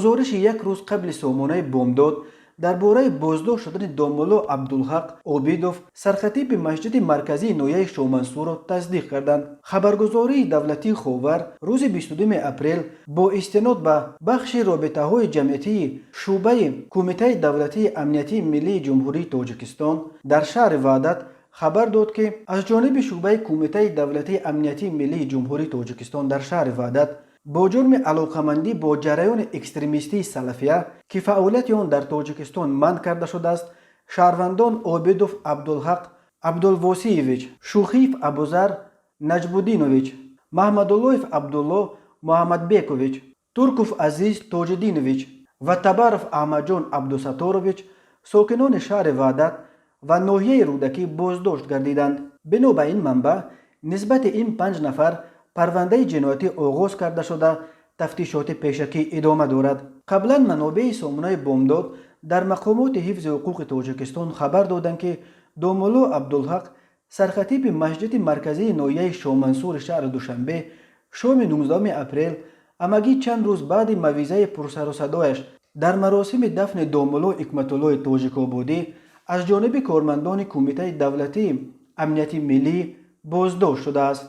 Гузориши як рӯз қабли сомонаи Бомдод дар бораи боздошт шудани домулло Абдулҳақ Обидов, сархатиби масҷиди марказии ноҳияи Шоҳмансурро тасдиқ карданд. Хабаргузории давлатии Ховар рӯзи 22 апрел бо истинод ба бахши робитаҳои ҷамъиятии шӯъбаи Кумитаи давлатии амниятии миллии Ҷумҳурии Тоҷикистон дар шаҳри Ваҳдат хабар дод, ки аз ҷониби шӯъбаи Кумитаи давлатии амниятии миллии Ҷумҳурии Тоҷикистон дар шаҳри Ваҳдат бо ҷурми алоқамандӣ бо ҷараёни экстремистии салафия, ки фаъолияти он дар Тоҷикистон манъ карда шудааст, шаҳрвандон Обидов Абдулҳақ Абдулвосиевич, Шухиев Абузар Наҷбуддинович, Маҳмадуллоев Абдулло Муҳаммадбекович, Турков Азиз Тоҷиддинович ва Табаров Аҳмадҷон Абдусатторович, сокинони шаҳри Ваҳдат ва ноҳияи Рӯдакӣ, боздошт гардиданд. Бино ба ин манбаъ, нисбати ин панҷ нафар парвандаи ҷиноятӣ оғоз карда шуда, тафтишоти пешакӣ идома дорад. Қаблан манобеи сомонаи Бомдод дар мақомоти ҳифзи ҳуқуқи Тоҷикистон хабар доданд, ки домулло Абдулҳақ, сархатиби масҷиди марказии ноҳияи Шоҳмансури шаҳри Душанбе, шоми 19 апрел, ҳамагӣ чанд рӯз баъди мавъизаи пурсарусадояш дар маросими дафни домулло Ҳикматуллои Тоҷикободӣ, аз ҷониби кормандони Кумитаи давлатии амнияти миллӣ боздошт шудааст.